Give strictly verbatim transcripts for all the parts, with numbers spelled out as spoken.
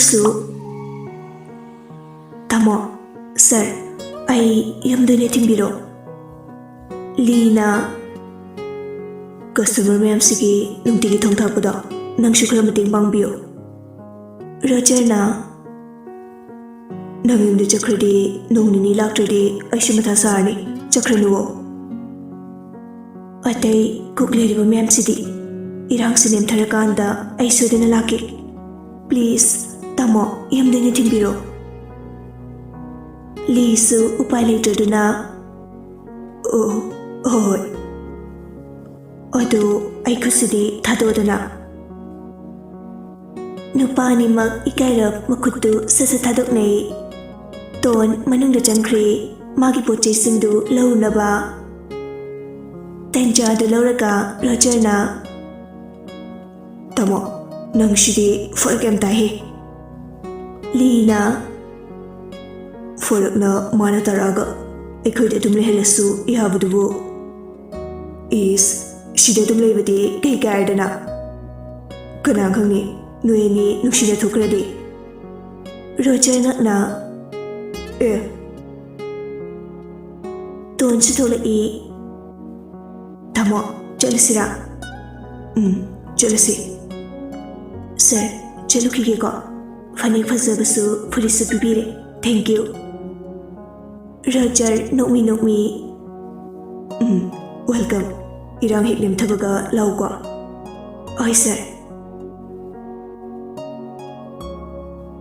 ꯁꯨ, ꯇꯥꯃꯣ, ꯁꯥꯔ, ꯑꯩ ꯌꯨꯝꯗ ꯑꯣꯏꯅ ꯊꯤꯟꯕꯤꯔꯣ꯫ ꯂꯤꯅ ꯀꯁꯇꯃꯔ ꯃꯌꯥꯝꯁꯤꯒꯤ ꯅꯨꯡꯇꯤꯒꯤ ꯊꯣꯡ ꯊꯥꯛꯄꯗꯣ ꯅꯪꯁꯨ ꯈꯔ ꯃꯇꯦꯡ ꯄꯥꯡꯕꯤꯌꯨ꯫ ꯔꯣꯖꯔꯅ, "ꯅꯪ ꯌꯨꯝꯗ ꯆꯠꯈ꯭ꯔꯗꯤ ꯅꯣꯡ ꯅꯤꯅꯤ ꯂꯥꯛꯇ꯭ꯔꯗꯤ ꯑꯩꯁꯨ ꯃꯊꯥ ꯁꯥꯔꯅꯤ꯫ ꯆꯠꯈ꯭ꯔꯅꯨꯋꯣ꯫ ꯑꯇꯩ ꯀꯨꯛ ꯂꯩꯔꯤꯕ ꯃꯌꯥꯝꯁꯤꯗꯤ ꯏꯔꯥꯡꯁꯤ ꯅꯦꯝꯊꯔꯀꯥꯟꯗ ꯑꯩ ꯁꯣꯏꯗꯅ ꯂꯥꯛꯀꯦ꯫ ꯄ꯭ꯂꯤꯖ, ꯇꯥꯃꯣ, ꯌꯨꯝꯗ ꯑꯣꯏꯅ ꯊꯤꯟꯕꯤꯔꯣ꯫" ꯂꯤꯁꯨ ꯎꯄꯥꯏ ꯂꯩꯇ꯭ꯔꯗꯨꯅ, "ꯑꯣ, ꯍꯣꯏ, ꯍꯣꯏ꯫ ꯑꯗꯨ ꯑꯩ ꯈꯨꯠꯁꯤꯗꯤ ꯊꯥꯗꯣꯛꯑꯣꯗꯅ꯫" ꯅꯨꯄꯥ ꯑꯅꯤꯃꯛ ꯏꯀꯥꯏꯔꯞ ꯃꯈꯨꯠꯇꯨ ꯁꯠ ꯁꯠ ꯊꯥꯗꯣꯛꯅꯩ꯫ ꯇꯣꯟ ꯃꯅꯨꯡꯗ ꯆꯪꯈ꯭ꯔꯦ꯫ ꯃꯥꯒꯤ ꯄꯣꯠ ꯆꯩꯁꯤꯡꯗꯨ ꯂꯧꯔꯨꯅꯕ꯫ ꯇꯟꯖꯥꯗꯨ ꯂꯧꯔꯒ ꯔꯣꯖꯔꯅ, "ꯇꯥꯃꯣ, ꯅꯪꯁꯤꯗꯤ ꯐꯔꯛ ꯌꯥꯝ ꯇꯥꯏꯍꯦ꯫" ꯂꯤꯅ, "ꯐꯔꯛꯅ ꯃꯥꯅ ꯇꯥꯔꯛꯑꯒ ꯑꯩꯈꯣꯏꯗ ꯑꯗꯨꯝ ꯂꯩꯍꯜꯂꯁꯨ ꯌꯥꯕꯗꯨꯕꯨ꯫ ꯏꯁ, ꯁꯤꯗ ꯑꯗꯨꯝ ꯂꯩꯕꯗꯤ ꯀꯩ ꯀꯥꯏꯗꯅ? ꯀꯅꯥ ꯈꯪꯅꯤ, ꯅꯣꯏ ꯑꯅꯤ ꯅꯨꯡꯁꯤꯅ ꯊꯣꯛꯈ꯭ꯔꯗꯤ?" ꯔꯣꯖꯔ ꯉꯛꯅ, "ꯑꯦ, ꯇꯣꯟꯁꯨ ꯊꯣꯛꯂꯛꯏ꯫ ꯇꯥꯃꯣ, ꯆꯠꯂꯁꯤꯔꯥ?" "ꯎꯝ, ꯆꯠꯂꯁꯤ꯫" "ꯁꯥꯔ, ꯆꯠꯂꯨꯈꯤꯒꯦꯀꯣ꯫ ꯐꯅꯦꯛ ꯐꯖꯕꯁꯨ ꯐꯨꯔꯤꯠꯁꯨ ꯄꯤꯕꯤꯔꯦ꯫ Thank you꯫" ꯔꯣꯖꯔ ꯅꯣꯛꯃꯤ ꯅꯣꯛꯃꯤ, "ꯎꯝ, welcome꯫ ꯏꯔꯥꯡ ꯍꯦꯛ ꯅꯦꯝꯊꯕꯒ ꯂꯥꯛꯎꯀꯣ꯫" "ꯍꯣꯏ, ꯁꯥꯔ꯫"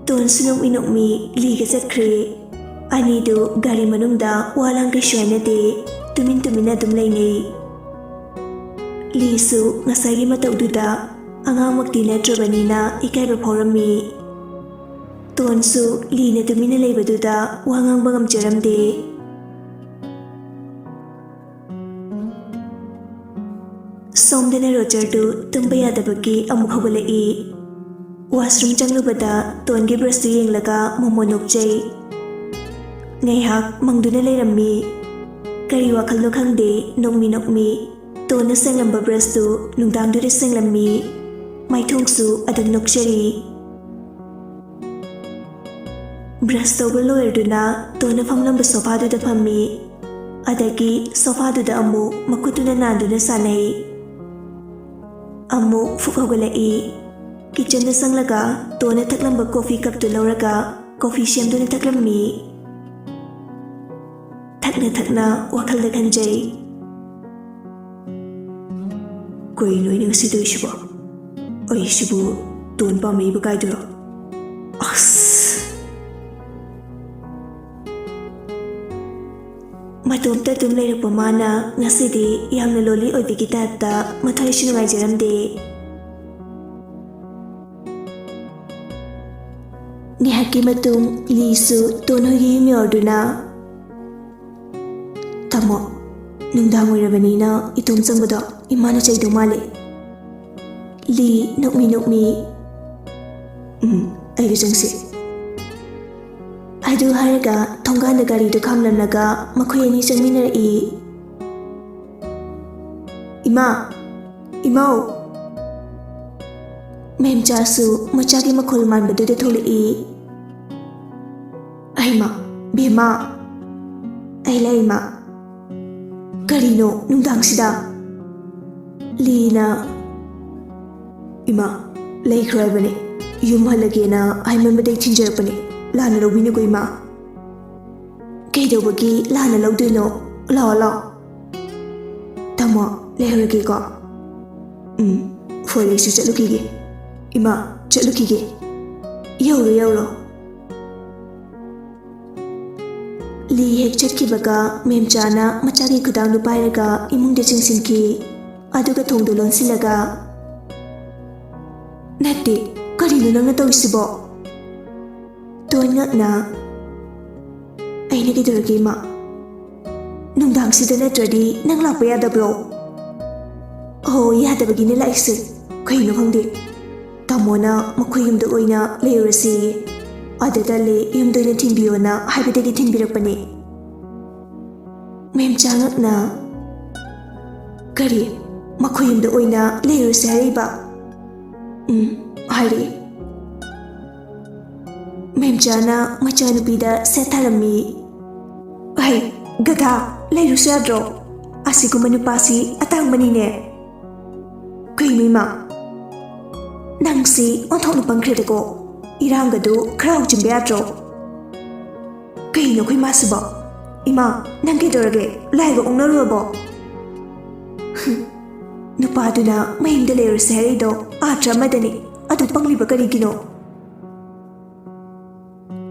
ꯇꯣꯟꯁꯨ ꯅꯣꯛꯃꯤ ꯅꯣꯛꯃꯤ ꯂꯤꯒ ꯆꯠꯈ꯭ꯔꯦ꯫ ꯑꯅꯤꯗꯨ ꯒꯥꯔꯤ ꯃꯅꯨꯡꯗ ꯋꯥ ꯂꯥꯡ ꯀꯩꯁꯨ ꯍꯥꯏꯅꯗꯦ, ꯇꯨꯃꯤꯟ ꯇꯨꯃꯤꯟꯅ ꯑꯗꯨꯝ ꯂꯩꯅꯩ꯫ ꯂꯤꯁꯨ ꯉꯁꯥꯏꯒꯤ ꯃꯇꯧꯗꯨꯗ ꯑꯉꯥꯡꯃꯛꯇꯤ ꯅꯠꯇ꯭ꯔꯕꯅꯤꯅ ꯏꯀꯥꯏꯕ ꯐꯥꯎꯔꯝꯃꯤ꯫ ꯇꯣꯟꯁꯨ ꯂꯤꯅ ꯇꯨꯃꯤꯟꯅ ꯂꯩꯕꯗꯨꯗ ꯋꯥ ꯉꯥꯡꯕ ꯉꯝꯖꯔꯝꯗꯦ꯫ ꯁꯣꯝꯗꯅ ꯔꯣꯖꯔꯗꯨ ꯇꯨꯝꯕ ꯌꯥꯗꯕꯒꯤ ꯑꯃꯨꯛ ꯍꯧꯒꯠꯂꯛꯏ꯫ ꯋꯥꯁꯔꯨꯝ ꯆꯪꯂꯨꯕꯗ ꯇꯣꯟꯒꯤ ꯕ꯭ꯔꯁꯇꯨ ꯌꯦꯡꯂꯒ ꯃꯣꯃꯣ ꯅꯣꯛꯆꯩ꯫ ꯉꯥꯏꯍꯥꯛ ꯃꯪꯗꯨꯅ ꯂꯩꯔꯝꯃꯤ꯫ ꯀꯔꯤ ꯋꯥꯈꯜꯅꯣ ꯈꯪꯗꯦ, ꯅꯣꯛꯃꯤ ꯅꯣꯛꯃꯤ ꯇꯣꯟꯅ ꯁꯦꯡꯂꯝꯕ ꯕ꯭ꯔꯁꯇꯨ ꯅꯨꯡꯗꯥꯡꯗꯨꯗ ꯁꯦꯡꯂꯝꯃꯤ꯫ ꯃꯥꯏꯊꯣꯡꯁꯨ ꯑꯗꯨꯝ ꯅꯣꯛꯆꯔꯤ꯫ ꯕ꯭ꯔꯁ ꯇꯧꯕ ꯂꯣꯏꯔꯗꯨꯅ ꯇꯣꯟꯅ ꯐꯝꯂꯝꯕ ꯁꯣꯐꯥꯗꯨꯗ ꯐꯝꯃꯤ꯫ ꯑꯗꯒꯤ ꯁꯣꯐꯥꯗꯨꯗ ꯑꯃꯨꯛ ꯃꯈꯨꯠꯇꯨꯅ ꯅꯥꯟꯗꯨꯅ ꯁꯥꯟꯅꯩ꯫ ꯑꯃꯨꯛ ꯐꯨꯛ ꯍꯧꯒꯠꯂꯛꯏ꯫ ꯀꯤꯆꯟꯗ ꯆꯪꯂꯒ ꯇꯣꯟꯅ ꯊꯛꯂꯝꯕ ꯀꯣꯐꯤ ꯀꯞꯇꯨ ꯂꯧꯔꯒ ꯀꯣꯐꯤ ꯁꯦꯝꯗꯨꯅ ꯊꯛꯂꯝꯃꯤ꯫ ꯊꯛꯅ ꯊꯛꯅ ꯋꯥꯈꯜꯗ ꯈꯟꯖꯩ꯫ ꯀꯩꯅꯣ ꯑꯩꯅ ꯉꯁꯤ ꯇꯧꯔꯤꯁꯤꯕꯣ? ꯑꯩꯁꯤꯕꯨ ꯇꯣꯟ ꯄꯥꯝꯃꯛꯏꯕ ꯀꯥꯏꯗꯨꯔꯣ? ꯑꯁ! ꯃꯇꯣꯝꯇ ꯑꯗꯨꯝ ꯂꯩꯔꯛꯄ ꯃꯥꯅ ꯉꯁꯤꯗꯤ ꯌꯥꯝꯅ ꯂꯣꯂꯤ ꯑꯣꯏꯕꯒꯤ ꯇꯥꯏꯞꯇ ꯃꯊ꯭ꯋꯥꯏꯁꯨ ꯅꯨꯡꯉꯥꯏꯖꯔꯝꯗꯦ꯫ ꯉꯥꯏꯍꯥꯛꯀꯤ ꯃꯇꯨꯡ ꯂꯤꯁꯨ ꯇꯣꯟ ꯍꯣꯏꯒꯤ ꯌꯨꯝ ꯌꯧꯔꯗꯨꯅ, "ꯇꯥꯃꯣ, ꯅꯨꯡꯗꯥꯡ ꯑꯣꯏꯔꯕꯅꯤꯅ ꯏꯇꯣꯝ ꯆꯪꯕꯗꯣ ꯏꯃꯥꯅ ꯆꯩꯗꯧ ꯃꯥꯜꯂꯦ꯫" ꯂꯤ ꯅꯣꯛꯃꯤ ꯅꯣꯛꯃꯤ, "ꯎꯝ, ꯑꯩꯒ ꯆꯪꯁꯤ꯫" ꯑꯗꯨ ꯍꯥꯏꯔꯒ ꯊꯣꯡꯒꯥꯟꯗ ꯒꯥꯔꯤꯗꯨ ꯈꯥꯝꯂꯝꯂꯒ ꯃꯈꯣꯏ ꯑꯅꯤ ꯆꯪꯃꯤꯟꯅꯔꯛꯏ꯫ "ꯏꯃꯥ! ꯏꯃꯧ!" ꯃꯦꯝꯆꯥꯁꯨ ꯃꯆꯥꯒꯤ ꯃꯈꯣꯜ ꯃꯥꯟꯕꯗꯨꯗ ꯊꯣꯛꯂꯛꯏ꯫ "ꯑꯩꯃ, ꯕꯦꯝꯃ!" "ꯑꯩ ꯂꯩ, ꯏꯃꯥ꯫" "ꯀꯔꯤꯅꯣ ꯅꯨꯡꯗꯥꯡꯁꯤꯗ?" ꯂꯤꯅ, "ꯏꯃꯥ, ꯂꯩꯈ꯭ꯔꯣ ꯍꯥꯏꯕꯅꯦ꯫ ꯌꯨꯝ ꯍꯜꯂꯒꯦꯅ ꯍꯥꯏꯃꯟꯕꯗꯩ ꯊꯤꯟꯖꯔꯛꯄꯅꯦ꯫ ꯂꯥꯟꯅ ꯂꯧꯕꯤꯅꯨꯀꯣ, ꯏꯃꯥ꯫" "ꯀꯩꯗꯧꯕꯒꯤ ꯂꯥꯟꯅ ꯂꯧꯗꯣꯏꯅꯣ? ꯂꯥꯛꯑꯣ, ꯂꯥꯛꯑꯣ꯫" "ꯇꯥꯃꯣ, ꯂꯩꯍꯧꯔꯒꯦꯀꯣ꯫" "ꯎꯝ, ꯐꯔꯦ, ꯑꯩꯁꯨ ꯆꯠꯂꯨꯈꯤꯒꯦ꯫ ꯏꯃꯥ, ꯆꯠꯂꯨꯈꯤꯒꯦ꯫ ꯌꯧꯔꯣ, ꯌꯧꯔꯣ꯫" ꯂꯤ ꯍꯦꯛ ꯆꯠꯈꯤꯕꯒ ꯃꯦꯝꯆꯥꯅ ꯃꯆꯥꯒꯤ ꯈꯨꯗꯥꯡꯗꯨ ꯄꯥꯏꯔꯒ ꯏꯃꯨꯡꯗ ꯆꯪꯁꯤꯟꯈꯤ꯫ ꯑꯗꯨꯒ ꯊꯣꯡꯗꯨ ꯂꯣꯟꯁꯤꯜꯂꯒ, "ꯅꯠꯇꯦ, ꯀꯔꯤꯅꯣ ꯅꯪꯅ ꯇꯧꯔꯤꯁꯤꯕꯣ?" ꯇꯣꯟ ꯉꯛꯅ, "ꯑꯩꯅ ꯀꯩꯗꯧꯔꯒꯦ, ꯏꯃꯥ? ꯅꯨꯡꯗꯥꯡꯁꯤꯗ ꯅꯠꯇ꯭ꯔꯗꯤ ꯅꯪ ꯂꯥꯛꯄ ꯌꯥꯗꯕ꯭ꯔꯣ?" "ꯑꯣ, ꯌꯥꯗꯕꯒꯤꯅꯦ ꯂꯥꯛꯏꯁꯦ꯫ ꯀꯩꯅꯣ ꯈꯪꯗꯦ꯫ ꯇꯥꯃꯣꯅ ꯃꯈꯣꯏ ꯌꯨꯝꯗ ꯑꯣꯏꯅ ꯂꯩꯔꯨꯔꯁꯦꯌꯦ꯫ ꯑꯗ ꯇꯜꯂꯦ, ꯌꯨꯝꯗ ꯑꯣꯏꯅ ꯊꯤꯟꯕꯤꯌꯣꯅ ꯍꯥꯏꯕꯗꯒꯤ ꯊꯤꯟꯕꯤꯔꯛꯄꯅꯦ꯫" ꯃꯦꯝꯆꯥ ꯉꯛꯅ, "ꯀꯔꯤ? ꯃꯈꯣꯏ ꯌꯨꯝꯗ ꯑꯣꯏꯅ ꯂꯩꯔꯨꯔꯁꯦ ꯍꯥꯏꯔꯛꯏꯕ?" "ꯎꯝ, ꯍꯥꯏꯔꯛꯏ꯫" ꯃꯦꯝꯆꯥꯅ ꯃꯆꯥꯅꯨꯄꯤꯗ ꯁꯦꯠ ꯊꯥꯔꯝꯃꯤ꯫ "ꯍꯩ, ꯒꯙꯥ, ꯂꯩꯔꯨꯁꯨ ꯌꯥꯗ꯭ꯔꯣ? ꯑꯁꯤꯒꯨꯝꯕ ꯅꯨꯄꯥꯁꯤ ꯑꯇꯥꯡꯕꯅꯤꯅꯦ꯫ ꯀꯩꯅꯣ ꯏꯃꯥ, ꯅꯪꯁꯤ ꯑꯣꯟꯊꯣꯛꯅ ꯄꯪꯈ꯭ꯔꯦꯗꯀꯣ꯫ ꯏꯔꯥꯡꯒꯗꯨ ꯈꯔ ꯍꯧꯖꯤꯟꯕ ꯌꯥꯗ꯭ꯔꯣ? ꯀꯩꯅꯣ ꯑꯩꯈꯣꯏ ꯃꯥꯁꯤꯕꯣ? ꯏꯃꯥ, ꯅꯪ ꯀꯩꯗꯧꯔꯒꯦ? ꯂꯥꯏꯒ ꯑꯣꯛꯅꯔꯨꯔꯕꯣ?" ꯍꯨꯝ, ꯅꯨꯄꯥꯗꯨꯅ ꯃꯌꯨꯝꯗ ꯂꯩꯔꯨꯁꯦ ꯍꯥꯏꯔꯛꯏꯗꯣ ꯑꯥꯔꯊ ꯑꯃꯗꯅꯤ꯫ ꯑꯗꯨ ꯄꯪꯂꯤꯕ ꯀꯔꯤꯒꯤꯅꯣ?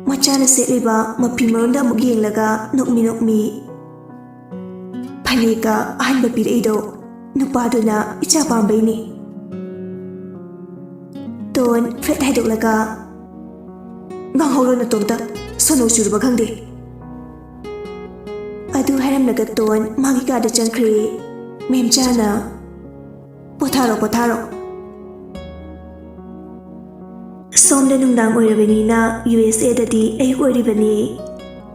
ꯃꯆꯥꯅ ꯁꯦꯠꯂꯤꯕ ꯃꯐꯤ ꯃꯔꯣꯟꯗ ꯑꯃꯨꯛ ꯌꯦꯡꯂꯒ ꯅꯣꯛꯃꯤ ꯅꯣꯛꯃꯤ, "ꯐꯅꯦꯛꯀ ꯑꯍꯟꯕ ꯄꯤꯔꯛꯏꯗꯣ ꯅꯨꯄꯥꯗꯨꯅ ꯏꯆꯥ ꯄꯥꯝꯕꯩꯅꯤ꯫" ꯇꯣꯟ ꯐ꯭ꯔꯦꯠ ꯍꯥꯏꯗꯣꯛꯂꯒ, "ꯉꯥꯡꯍꯧꯔꯣ ꯅꯇꯣꯝꯇ, ꯁꯣꯅꯣ ꯆꯨꯔꯕ ꯈꯪꯗꯦ꯫" ꯑꯗꯨ ꯍꯥꯏꯔꯝꯂꯒ ꯇꯣꯟ ꯃꯥꯒꯤ ꯀꯥꯗ ꯆꯪꯈ꯭ꯔꯦ꯫ ꯃꯦꯝꯆꯥꯅ, "ꯄꯣꯊꯥꯔꯣ, ꯄꯣꯊꯥꯔꯣ꯫" ꯁꯣꯝꯗ ꯅꯨꯡꯗꯥꯡ ꯑꯣꯏꯔꯕꯅꯤꯅ ꯌꯨ ꯑꯦꯁ ꯑꯦꯗꯗꯤ ꯑꯌꯨꯛ ꯑꯣꯏꯔꯤꯕꯅꯤ꯫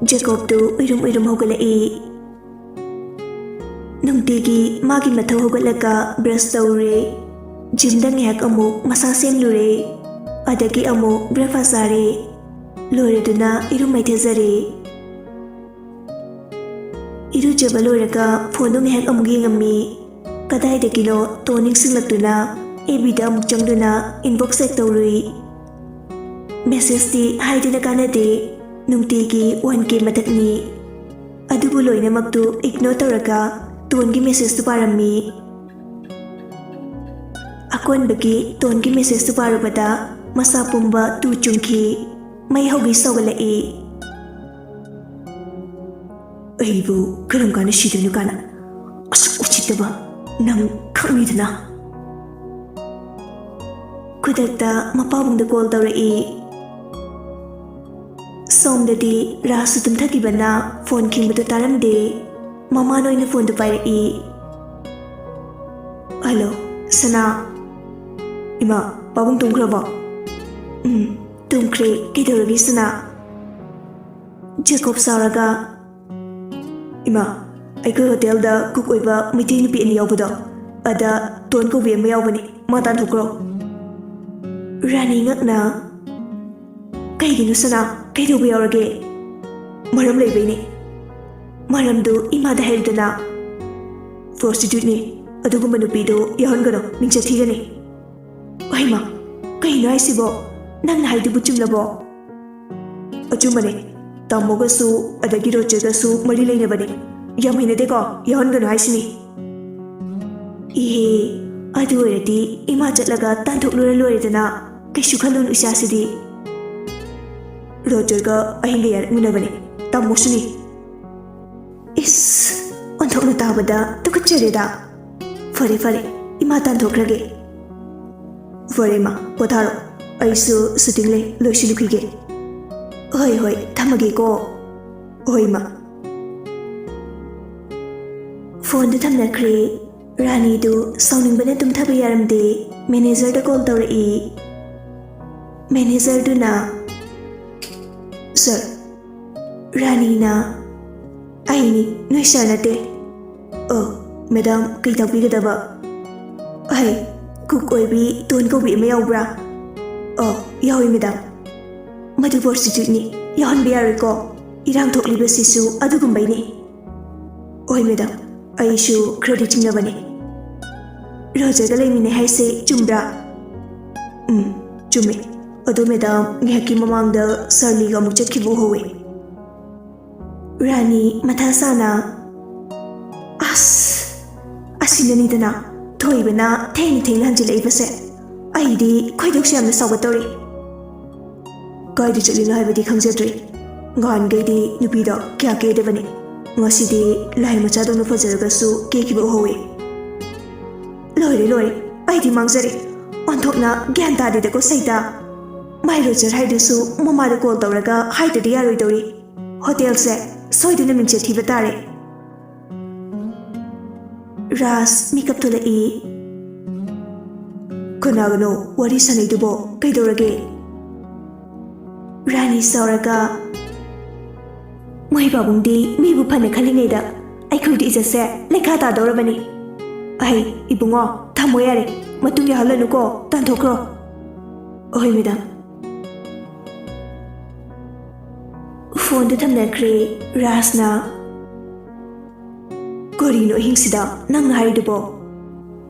ꯖꯦꯀꯣꯕꯇꯨ ꯎꯏꯔꯨꯝ ꯎꯏꯔꯨꯝ ꯍꯧꯒꯠꯂꯛꯏ꯫ ꯅꯨꯡꯇꯤꯒꯤ ꯃꯥꯒꯤ ꯃꯊꯧ ꯍꯧꯒꯠꯂꯒ ꯕ꯭ꯔꯁ ꯇꯧꯔꯦ, ꯖꯤꯝꯗ ꯉꯥꯏꯍꯥꯛ ꯑꯃꯨꯛ ꯃꯁꯥ ꯁꯦꯝꯂꯨꯔꯦ, ꯑꯗꯒꯤ ꯑꯃꯨꯛ ꯕ꯭ꯔꯦꯛꯐꯥꯁ ꯆꯥꯔꯦ, ꯂꯣꯏꯔꯗꯨꯅ ꯏꯔꯨ ꯃꯥꯏꯊꯖꯔꯦ꯫ ꯏꯔꯨꯖꯕ ꯂꯣꯏꯔꯒ ꯐꯣꯟꯗꯣ ꯉꯥꯏꯍꯥꯛ ꯑꯃꯨꯛ ꯌꯦꯡꯉꯝꯃꯤ꯫ ꯀꯗꯥꯏꯗꯒꯤꯅꯣ ꯇꯣꯟ ꯅꯤꯡꯁꯤꯡꯂꯛꯇꯨꯅ ꯑꯦꯐ ꯕꯤꯗ ꯑꯃꯨꯛ ꯆꯪꯗꯨꯅ ꯏꯟꯕꯣꯛꯁ ꯆꯦꯛ ꯇꯧꯔꯨꯏ꯫ ꯃꯦꯁꯦꯖꯇꯤ ꯍꯥꯏꯗꯅ ꯀꯥꯟꯅꯗꯦ, ꯅꯨꯡꯇꯤꯒꯤ ꯋꯥꯟ ꯀꯦ ꯃꯊꯛꯅꯤ꯫ ꯑꯗꯨꯕꯨ ꯂꯣꯏꯅꯃꯛꯇꯨ ꯏꯒꯅꯣꯔ ꯇꯧꯔꯒ ꯇꯣꯟꯒꯤ ꯃꯦꯁꯦꯖꯇꯨ ꯄꯥꯔꯝꯃꯤ꯫ ꯑꯀꯣꯟꯕꯒꯤ ꯇꯣꯟꯒꯤ ꯃꯦꯁꯦꯖꯇꯨ ꯄꯥꯔꯨꯕꯗ ꯃꯁꯥ ꯄꯨꯝꯕ ꯇꯨ ꯆꯨꯡꯈꯤ, ꯃꯩ ꯍꯧꯒꯩ ꯁꯧꯒꯠꯂꯛꯏ꯫ ꯑꯩꯕꯨ ꯀꯔꯝ ꯀꯥꯟꯗ ꯁꯤꯗꯣꯏꯅꯣ ꯀꯥꯏꯅ꯫ ꯑꯁꯨꯛ ꯎꯁꯤꯠꯇꯕ, ꯅꯪ ꯈꯪꯉꯤꯗꯅ꯫ ꯈꯨꯗꯛꯇ ꯃꯄꯥꯕꯨꯡꯗ ꯀꯣꯜ ꯇꯧꯔꯛꯏ꯫ ꯁꯣꯝꯗꯗꯤ ꯔꯥꯖꯁꯨ ꯇꯨꯝꯊꯈꯤꯕꯅ ꯐꯣꯟ ꯈꯤꯡꯕꯗꯨ ꯇꯥꯔꯝꯗꯦ꯫ ꯃꯃꯥꯅ ꯑꯣꯏꯅ ꯐꯣꯟꯗꯨ ꯄꯥꯏꯔꯛꯏ꯫ "ꯍꯜꯂꯣ, ꯁꯅꯥ꯫" "ꯏꯃꯥ, ꯄꯥꯕꯨꯡ ꯇꯨꯝꯈ꯭ꯔꯕꯣ?" "ꯎꯝ, ꯇꯨꯝꯈ꯭ꯔꯦ꯫ ꯀꯩꯗꯧꯔꯒꯦ, ꯁꯅꯥ?" ꯖꯦꯀꯣꯕ ꯁꯥꯎꯔꯒ, "ꯏꯃꯥ, ꯑꯩꯈꯣꯏ ꯍꯣꯇꯦꯜꯗ ꯀꯨꯛ ꯑꯣꯏꯕ ꯃꯩꯇꯩ ꯅꯨꯄꯤ ꯑꯅꯤ ꯌꯥꯎꯕꯗꯣ, ꯑꯗ ꯇꯣꯟ ꯀꯧꯕꯤ ꯑꯃ ꯌꯥꯎꯕꯅꯤ, ꯃꯥ ꯇꯥꯟꯊꯣꯛꯈ꯭ꯔꯣ꯫" ꯔꯥꯅꯤ ꯉꯛꯅ, ꯀꯩꯒꯤꯅꯣ ꯁꯅꯥ? ꯀꯩꯗꯧꯕ ꯌꯥꯎꯔꯒꯦ? ꯃꯔꯝ ꯂꯩꯕꯩꯅꯦ꯫ ꯃꯔꯝꯗꯨ ꯏꯃꯥꯗ ꯍꯥꯏꯔꯨꯗꯅ꯫ ꯄ꯭ꯔꯣꯁꯇꯤꯇ꯭ꯌꯨꯠꯅꯤ꯫ ꯑꯗꯨꯒꯨꯝꯕ ꯅꯨꯄꯤꯗꯨ ꯌꯥꯎꯍꯟꯒꯅꯨ, ꯃꯤꯡꯆꯠ ꯊꯤꯒꯅꯤ꯫ ꯍꯩꯃꯥ, ꯀꯩꯅꯣ ꯍꯥꯏꯁꯤꯕꯣ? ꯅꯪꯅ ꯍꯥꯏꯗꯨꯕꯨ ꯆꯨꯝꯂꯕꯣ? ꯑꯆꯨꯝꯕꯅꯦ꯫ ꯇꯥꯃꯣꯒꯁꯨ ꯑꯗꯒꯤ ꯔꯣꯖꯔꯒꯁꯨ ꯃꯔꯤ ꯂꯩꯅꯕꯅꯦ꯫ ꯌꯥꯝ ꯍꯩꯅꯗꯦꯀꯣ, ꯌꯥꯎꯍꯟꯒꯅꯨ ꯍꯥꯏꯁꯤꯅꯤ꯫ ꯏꯍꯦ, ꯑꯗꯨ ꯑꯣꯏꯔꯗꯤ ꯏꯃꯥ ꯆꯠꯂꯒ ꯇꯥꯟꯊꯣꯛꯂꯨꯔ ꯂꯣꯏꯔꯦꯗꯅ꯫ ꯀꯩꯁꯨ ꯈꯜꯂꯨꯅꯨ ꯏꯆꯥꯁꯤꯗꯤ꯫ ꯔꯣꯖꯔꯒ ꯑꯍꯤꯡꯒ ꯌꯥꯔꯛꯃꯤꯟꯅꯕꯅꯦ꯫ ꯇꯥꯃꯣꯁꯨꯅꯤ꯫ ꯏꯁ, ꯑꯣꯟꯊꯣꯛꯅ ꯇꯥꯕꯗ ꯇꯨꯀꯠꯆꯔꯦꯗ꯫ ꯐꯔꯦ ꯐꯔꯦ, ꯏꯃꯥ ꯇꯥꯟꯊꯣꯛꯈ꯭ꯔꯒꯦ꯫ ꯐꯔꯦ ꯏꯃꯥ, ꯄꯣꯊꯥꯔꯣ꯫ ꯑꯩꯁꯨ ꯁꯨꯇꯤꯡ ꯂꯩ, ꯂꯣꯏꯁꯤꯜꯂꯨꯈꯤꯒꯦ꯫ ꯍꯣꯏ ꯍꯣꯏ, ꯊꯝꯃꯒꯦꯀꯣ꯫ ꯍꯣꯏ ꯏꯃꯥ꯫ ꯐꯣꯟꯗꯨ ꯊꯝꯅꯈ꯭ꯔꯦ꯫ ꯔꯥꯅꯤꯗꯨ ꯁꯥꯎꯅꯤꯡꯕꯅ ꯇꯨꯝꯊꯕ ꯌꯥꯔꯝꯗꯦ꯫ ꯃꯦꯅꯦꯖꯔꯗ ꯀꯣꯜ ꯇꯧꯔꯛꯏ꯫ ꯃꯦꯅꯦꯖꯔꯗꯨꯅ, "ꯁꯥꯔ, ꯔꯥꯅꯤꯅ"꯫ "ꯑꯩꯅꯤ, ꯅꯣꯏ ꯁꯥꯔ ꯅꯠꯇꯦ"꯫ "ꯑꯣ, ꯃꯦꯗꯥꯝ, ꯀꯩ ꯇꯥꯛꯄꯤꯒꯗꯕ?" "ꯑꯩ ꯀꯨꯛ ꯑꯣꯏꯕꯤ ꯇꯣꯟ ꯀꯧꯕꯤ ꯑꯃ ꯌꯥꯎꯕ꯭ꯔꯥ?" "ꯑꯣ, ꯌꯥꯎꯏ ꯃꯦꯗꯥꯝ"꯫ "ꯃꯗꯨ ꯄ꯭ꯔꯣꯁꯇꯤꯇ꯭ꯌꯨꯠꯅꯤ, ꯌꯥꯎꯍꯟꯕ ꯌꯥꯔꯣꯏꯀꯣ꯫ ꯏꯔꯥꯡ ꯊꯣꯛꯂꯤꯕꯁꯤꯁꯨ ꯑꯗꯨꯒꯨꯝꯕꯩꯅꯤ"꯫ "ꯍꯣꯏ ꯃꯦꯗꯥꯝ, ꯑꯩꯁꯨ ꯈꯔꯗꯤ ꯆꯤꯡꯅꯕꯅꯤ"꯫ "ꯔꯣꯖꯔꯒ ꯂꯩꯃꯤꯟꯅꯩ ꯍꯥꯏꯁꯦ ꯆꯨꯝꯕ꯭ꯔꯥ?" "ꯎꯝ, ꯆꯨꯝꯃꯤ꯫ ꯑꯗꯣ ꯃꯦꯗꯥꯝ, ꯉꯥꯏꯍꯥꯛꯀꯤ ꯃꯃꯥꯡꯗ ꯁꯥꯔ ꯂꯤꯒ ꯑꯃꯨꯛ ꯆꯠꯈꯤꯕ ꯎꯍꯧꯋꯤ"꯫ ꯔꯥꯅꯤ ꯃꯊꯥ ꯁꯥꯅ, "ꯑꯁ, ꯑꯁꯤꯅꯅꯤꯗꯅ ꯊꯣꯏꯕꯅ ꯊꯦꯡꯅ ꯊꯦꯡꯅ ꯍꯟꯖꯤꯜꯂꯛꯏꯕꯁꯦ꯫ ꯑꯩꯗꯤ ꯈꯣꯏꯗꯧꯁꯦ ꯌꯥꯝꯅ ꯁꯥꯎꯒꯠꯇꯧꯔꯤ"꯫ "ꯀꯥꯏꯗ ꯆꯠꯂꯤꯅꯣ ꯍꯥꯏꯕꯗꯤ ꯈꯪꯖꯗ꯭ꯔꯦ꯫ ꯅꯍꯥꯟꯈꯩꯗꯤ ꯅꯨꯄꯤꯗ ꯀꯌꯥ ꯀꯦꯗꯕꯅꯤ꯫ ꯉꯁꯤꯗꯤ ꯂꯥꯏ ꯃꯆꯥꯗꯧꯅ ꯐꯖꯔꯒꯁꯨ ꯀꯦꯈꯤꯕ ꯎꯍꯧꯋꯤ"꯫ ꯂꯣꯏꯔꯦ, ꯂꯣꯏꯔꯦ, ꯑꯩꯗꯤ ꯃꯥꯡꯖꯔꯦ꯫ ꯑꯣꯟꯊꯣꯛꯅ ꯒ꯭ꯌꯥꯟ ꯇꯥꯗꯦꯗꯀꯣ ꯁꯩꯇꯥ꯫ ꯃꯥꯏ ꯔꯣꯖꯔ ꯍꯥꯏꯗꯨꯁꯨ ꯃꯃꯥꯗ ꯀꯣꯜ ꯇꯧꯔꯒ ꯍꯥꯏꯗ꯭ꯔꯗꯤ ꯌꯥꯔꯣꯏꯗꯧꯔꯤ꯫ ꯍꯣꯇꯦꯜꯁꯦ ꯁꯣꯏꯗꯅ ꯃꯤꯡꯆꯠ ꯊꯤꯕ ꯇꯥꯔꯦ꯫ ꯔꯥꯖ ꯃꯤꯀꯞ ꯊꯣꯛꯂꯛꯏ꯫ "ꯀꯅꯥꯒꯅꯣ ꯋꯥꯔꯤ ꯁꯥꯟꯅꯩꯗꯨꯕꯣ? ꯀꯩꯗꯧꯔꯒꯦ?" ꯔꯥꯅꯤ ꯁꯥꯎꯔꯒ, "ꯃꯣꯏ ꯄꯥꯕꯨꯡꯗꯤ ꯃꯤꯕꯨ ꯐꯅ ꯈꯜꯂꯤꯉꯩꯗ ꯑꯩꯈꯣꯏꯒꯤ ꯏꯖꯠꯁꯦ ꯂꯩꯈꯥ ꯇꯥꯗꯧꯔꯕꯅꯤ꯫ ꯑꯍꯩ, ꯏꯕꯨꯡꯉꯣ, ꯊꯝꯃꯣ ꯌꯥꯔꯦ, ꯃꯇꯨꯡ ꯌꯥꯎꯍꯜꯂꯅꯨꯀꯣ, ꯇꯥꯟꯊꯣꯛꯈ꯭ꯔꯣ"꯫ "ꯑꯍꯣꯏ ꯃꯦꯗꯥꯝ"꯫ ꯐꯣꯟꯗꯨ ꯊꯝꯅꯈ꯭ꯔꯦ ꯔꯥꯖꯅ꯫ "ꯀꯔꯤꯅꯣ ꯑꯍꯤꯡꯁꯤꯗ ꯅꯪꯅ ꯍꯥꯏꯔꯤꯗꯨꯕꯣ?